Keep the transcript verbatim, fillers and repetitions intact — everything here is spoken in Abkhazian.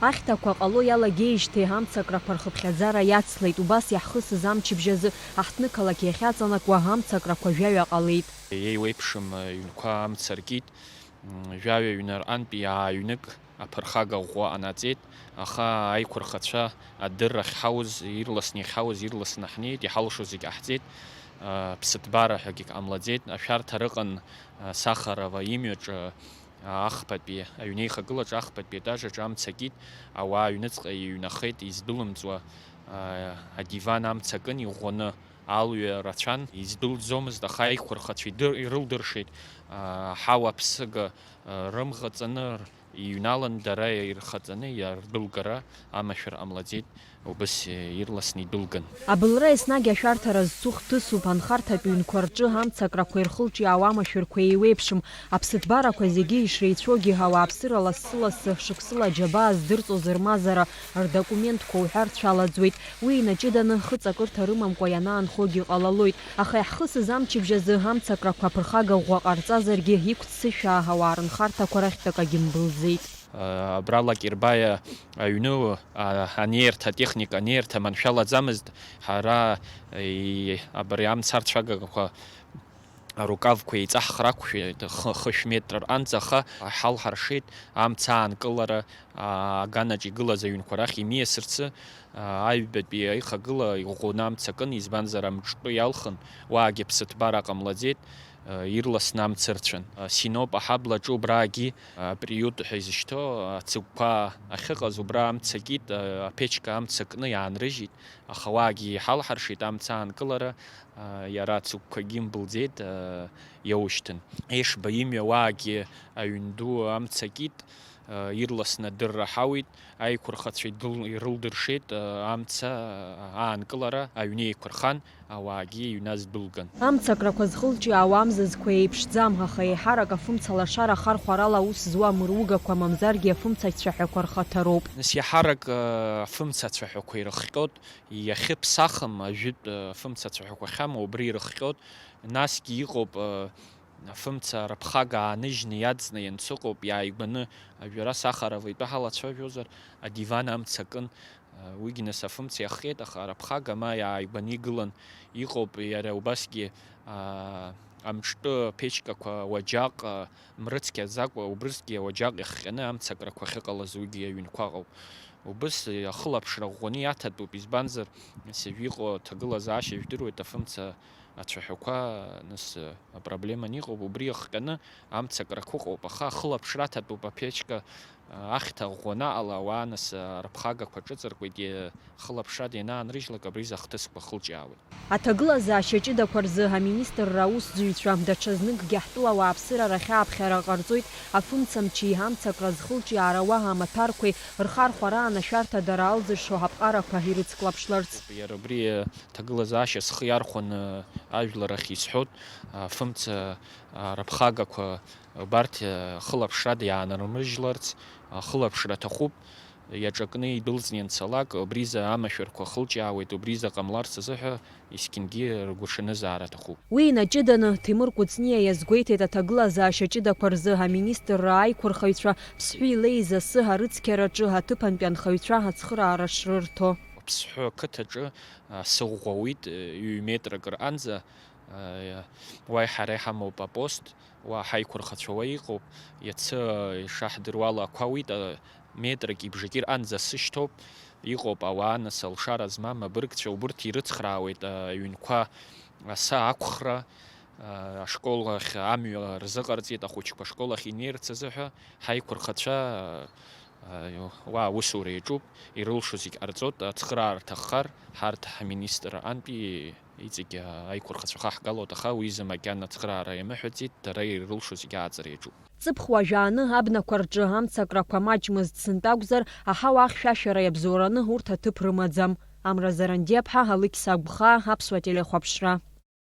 Ахьҭақәа ҟало иалагеижьҭеи амцакрақәа рхыԥхьаӡара иацлеит, убас иаҳхысыз амчыбжь азы аҳҭнықалақь иахьаҵанакуа амцакрақәа жәаҩа ҟалеит. Еиуеиԥшым ҩнқәа амца ркит, м, жәаҩа ҩнарҟантәи ааҩнык аԥырхага ӷәӷәа ҟанаҵеит, аха аиқәырхацәа адырра ахьҳауз, ирласны иахьҳауз, ирласны ҳнеит, иҳалшо зегь ҟаҳҵеит, а, ԥсыҭбара ҳәагьы ҟамлаӡеит, ашәарҭа рыҟан, а, Сахарова имҩаҿы, а, ахԥатәи, аҩнеихагылаҿы ахԥатәи етажаҿ амца кит, ауаа аҩныҵҟа иҩнахеит, издәылымҵуа, а, адиван амца кын иӷәӷәаны, алҩа рацәан, издәылҵӡомызт, аха аиқәырхацәа идыр-, ирылдыршеит, а, ҳауа ԥсыга, а, рымӷаҵаны, иҩналан, дара ирхаҵаны иардәылгара амашәыр ҟамлаӡеит, убыс ирласны идәылган. Абылра еснагь ашәарҭара зцу хҭысуп, анхарҭатә ҩнқәа рҿы амцакрақәа ирхылҿиаауа амашәырқәа еиуеиԥшым, аԥсыҭбарақәа зегьы ишреицәоугьы ауааԥсыра лассы-лассы, шықәсыла аџьабаа здырҵоз рмазара, рдокументқәа уҳәа рцәалаӡуеит. Уи инаҷыданы, хыҵакырҭа рымамкәа ианаанхогьы ҟалалоит. Аха иаҳхысыз амчыбжь азы амцакрақәа аԥырхага ӷәӷәа ҟарҵазаргьы, иқәццышәаа ауаа рынхарҭақәа рахьтә акагьы мбылӡеит. Абра Лакербаиа аҩны, а, анеирҭа, атехника анеирҭа маншәалаӡамызт. Ҳара, и-, абри амцарцәагақәа арукавқәа еиҵаҳхра ақәшәеит, хы-, хышә метр рҟанӡа, аха ҳалҳаршеит амца аанкылара, а, аганаҿ игылаз аҩнқәа рахь имиасырцы, а, аҩбатәи аихагыла иӷәӷәаны амца кын, избанзар, амҿтәы иалхын, уаагьы ԥсыҭбара ҟамлаӡеит, а, ирласны амца ырцәан. А, Синоп аҳаблаҿы убраагьы, а, приют ҳәа изышьҭоу ацыгәқәа ахьыҟаз, убра амца кит, а, аԥечка амца кны иаанрыжьит, аха уаагьы иҳалҳаршеит амца аанкылара, а, иара ацыгәқәагьы имбылӡеит, а, иоушьҭын. Ешба имҩа уаагьы аҩн ду амца кит, а, ирласны адырра ҳауит, аиқәырхацәа идыл-, ирылдыршеит, а, амца, а, аанкылара аҩны еиқәырхан, ауаагьы иҩназ дәылган. Амцакрақәа зхылҿиаауа амзызқәа еиԥшӡам, аха еиҳарак афымца лашара ахархәарала аус зуа амыругақәа, мамзаргьы афымца ацәаҳәақәа рхаҭароуп. Нас иаҳарак, а, афымца ацәаҳәақәа ирыхҟьоит, иахьыԥсахым ажәытә, а, афымца ацәаҳәақәа ахьамоу убри ирыхҟьоит, насгьы иҟоуп, а, афымца рыԥхага ааныжьны иаҵны ианцыҟоуп, иааигәаны, а, жәара Сахарова итәы ҳалацәажәозар, адиван амца кын, а, уигьы нас афымца иахҟьеит, аха рыԥхага ма иааигәаны игылан иҟоуп, иара убасгьы, а, амҿтәы ԥечкақәа уаџьаҟ, а, мрыцқьаӡакәа, убрысгьы ауаџьаҟ иахҟьаны амцакрақәа ахьыҟалаз уигьы аҩнқәа ыҟоуп. Убыс ахылаԥшра ӷәӷәаны иаҭатәуп, избанзар, сыжә иҟоу аҭагылазаашьа жәдыруеит, афымца ацәаҳәақәа, нас, апроблема аниҟоуп, убри иахҟьаны амцакрақәа ыҟоуп, аха ахылаԥшра аҭатәуп аԥечка, ахьҭа ӷәӷәаны аҟала ауаа, нас, рыԥхагақәа ҿыҵыркуеит, е-, хылаԥшрада ианаанрыжьлак абри изы ахҭысқәа хылҿиаауеит. Аҭагылазаашьа ҷыдақәа рзы аминистрра аусзуҩцәа даҽазныкгьы ҳтәыла ауааԥсыра рахь ааԥхьара ҟарҵоит, афымцамчи амцакра зхылҿиаара уаҳа амаҭәарқәеи рхархәараан ашәарҭа дара алзыршо аԥҟарақәа ирыцклаԥшларц. Иара убри аҭагылазаашьа схы иархәаны ажәлар ахь исҳәоит, афымца, а, рыԥхагақәа убарҭ, а, хылаԥшрада иаанармыжьларц, а, хылаԥшра аҭахуп. Иаҿакны идәылҵны ианцалак, убризы амашәырқәа хылҿиаауеит, убризы ҟамларц азыҳәа есқьынгьы ргәаҽанызаара аҭахуп. Уи инаҷыданы, Ҭемыр Кәыҵниа иазгәеиҭеит аҭагылазаашьа ҷыдақәа рзы аминистрра аиқәырхаҩцәа Ԥсҳәи Леи засы арыцқьараҿы аҭыԥантәи анхаҩцәа ацхыраара шрырҭо. Ԥсҳәы ақыҭаҿы, а, сыӷәӷәа ауит, ҩ-метрак рҟанӡа, а, уа ҳара иҳамоуп апост. Уа ҳаиқәырхацәа уа иҟоуп, иацы ишаҳдыруала ақәа ауит, а, метрак ибжаки рҟанӡа сышьҭоуп, иҟоуп ауаа, нас, алшара змам абыргцәа, убырҭ ирыцхраауеит, а, аҩнқәа, асы ақәхра, а, ашкол ахь амҩа рзыҟарҵеит, ахәыҷқәа ашкол ахь инеирц азыҳәа, ҳаиқәырхацәа, а, уа аусура иаҿуп, ирылшо зегь ҟарҵоит, ацхыраара рҭаххар, ҳарҭ ҳминистр аҟынтәи Иҵегь аиқәырхацәа хаҳгалоит, аха уи изы макьана ацхыраара иамыҳәаӡеит, дара ирылшо зегьы ааҵра иаҿуп. Ҵыԥх уажәааны абнақәа рҿы амцакрақәа маҷмызт сынтәа акәзар, аҳауа ахьшәашәара иабзоураны урҭ аҭыԥ рымаӡам. Амра Зарандиаԥҳа, Алықьса Агәхаа, Аԥсуа телехәаԥшра.